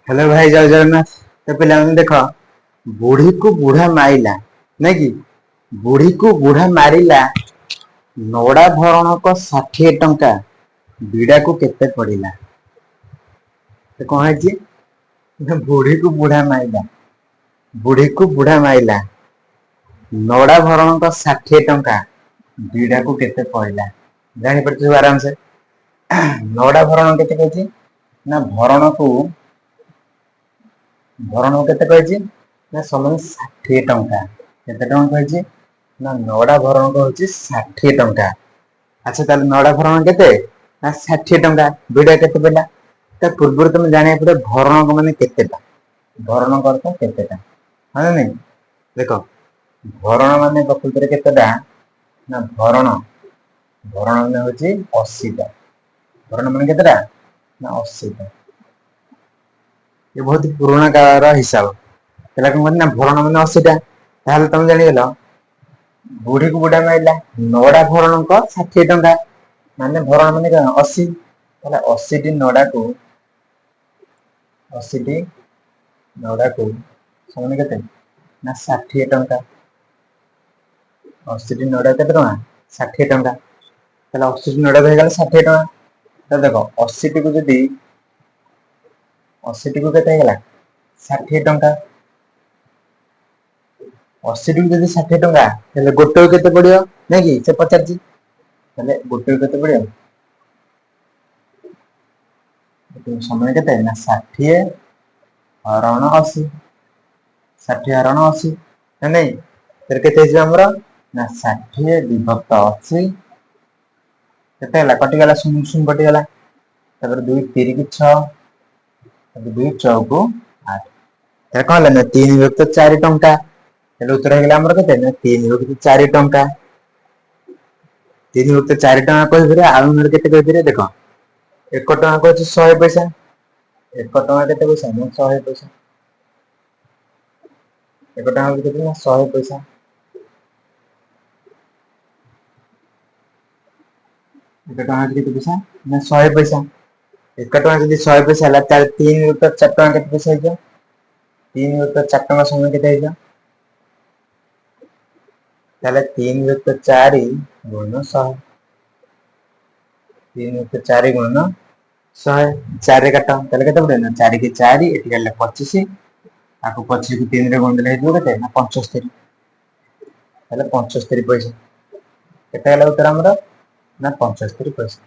Hello ଭାଇ, ଜୟ ଜଗନ୍ନାଥ। ତ ପିଲାମାନେ ଦେଖ, ବୁଢୀକୁ ବୁଢା ମାଇଲା, ନାଇଁ କି? ବୁଢୀକୁ ବୁଢା ମାରିଲା, ନଡା ଭରଣକ 60 ଟଙ୍କା, ବିଡାକୁ କେତେ ପଡିଲା? ତ କଣ ହେଇଛି ନା, ବୁଢୀକୁ ବୁଢା ମାଇଲା, ବୁଢୀକୁ ବୁଢା ମାଇଲା, ନଡା ଭରଣକ 60 ଟଙ୍କା, ବିଡାକୁ କେତେ ପଡିଲା? ଜାଣିପାରୁଛୁ ଆରାମସେ। ନଡା ଭରଣ କେତେ କହିଛି ନା, ଭରଣକୁ ଭରଣକୁ କେତେ କହିଛି ନା, ସମାନ 60 ଟଙ୍କା। କେତେ ଟଙ୍କା କହିଛି ନା, ନଡା ଭରଣକ ହଉଛି 60 ଟଙ୍କା। ଆଚ୍ଛା, ତାହେଲେ ନଡା ଭରଣ କେତେ ନା 60 ଟଙ୍କା, ବିଡା କେତେ ପଡିଲା? ତା ପୂର୍ବରୁ ତମେ ଜାଣିବାକୁ ପଡିବ ଭରଣକ ମାନେ କେତେଟା, ଭରଣ ଅର୍ଥ କେତେଟା, ହଁ ନା ନାଇଁ? ଦେଖ, ଭରଣ ମାନେ ପ୍ରକୃତରେ କେତେଟା ନା, ଭରଣ ଭରଣ ମାନେ ହଉଛି 80ଟା। ଭରଣ ମାନେ କେତେଟା ନା 80ଟା। ଏ ବହୁତ ପୁରୁଣା କାଳର ହିସାବ। ହେଲା କଣ କହନ୍ତି ନା, ଭରଣ ମାନେ 80ଟା। ତାହେଲେ ତମେ ଜାଣିଗଲ, ବୁଢୀକୁ ବୁଢା ମାଇଲା, ନଡା ଭରଣଙ୍କ 60 ଟଙ୍କା, ମାନେ ଭରଣ ମାନେ କଣ? 80। ତାହେଲେ 80ଟି ନଡାକୁ, 80ଟି ନଡାକୁ ସମାନ କେତେ ନା 60 ଟଙ୍କା। 80ଟି ନଡା କେତେ ଟଙ୍କା? 60 ଟଙ୍କା। ତାହେଲେ 80ଟି ନଡା ହେଇଗଲା 60 ଟଙ୍କା। ତାହେଲେ ଦେଖ, 80ଟିକୁ ଯଦି, 80ଟିକୁ କେତେ ହେଇଗଲା? 60 ଟଙ୍କା। 80ଟିକୁ ଯଦି 60 ଟଙ୍କା, ତାହେଲେ ଗୋଟେକୁ କେତେ ପଡିବ, ନାଇଁ କି? ସେ ପଚାରିଛି। ତାହେଲେ ଗୋଟେକୁ କେତେ ପଡିବ? ସମୟ କେତେ ନା 60 ହରଣ 80। 60 ହରଣ 80, ନା ନାଇଁ? ତାହେଲେ କେତେ ହେଇଯିବ ଆମର ନା, 60 ବିଭକ୍ତ 80। କେତେ ହେଲା? କଟିଗଲା, ଶୂନ ଶୂନ କଟିଗଲା। ତାପରେ ଦୁଇ ତିରିକି ଛଅ, ତାପରେ ଦୁଇ ଚଉକୁ ଆଠ। ତାହେଲେ କଣ ହେଲା ନା 3 ବିଭକ୍ତ 4 ଟଙ୍କା। ତାହେଲେ ଉତ୍ତର ହେଇଗଲା ଆମର କେତେ ନା 3 ବିଭକ୍ତ 4 ଟଙ୍କା। 3 ବିଭକ୍ତ 4 ଟଙ୍କା କହିପାରିବା, ଆଉ ନହେଲେ କେତେ କହିପାରିବା? ଦେଖ, 1 ଟଙ୍କା କହୁଛି 100 ପଇସା। 1 ଟଙ୍କା କେତେ ପଇସା ନା 100 ପଇସା। 1 ଟଙ୍କା ହଉଛି କେତେ ନା 100 ପଇସା। 1 ଟଙ୍କା ହଉଛି କେତେ ପଇସା ନା 100 ପଇସା। 1 ଟଙ୍କା ଯଦି 100 ପଇସା ହେଲା, ତାହେଲେ 3 ବିଭକ୍ତ 4 ଟଙ୍କା କେତେ ପଇସା ହେଇଯିବ? 3 ବିଭକ୍ତ 4 ଟଙ୍କା ସମୟ କେତେ ହେଇଯିବ? ତାହେଲେ 3 ବିଭକ୍ତ 4 ଗୁଣନ 100। 3 ବିଭକ୍ତ 4 ଗୁଣନ 100। ଚାରିରେ କାଟ। ତାହେଲେ କେତେ ପଡିବ ନା ଚାରି କି ଚାରି, ଏଠି କାଟିଲେ 25। ଆକୁ 25କୁ ତିନିରେ ଗୁଣ ଦେଲେ ହେଇଯିବ କେତେ ନା 75। ତାହେଲେ 75 ପଇସା। କେତେ ହେଲା ଉତ୍ତର ଆମର ନା 75 ପଇସା।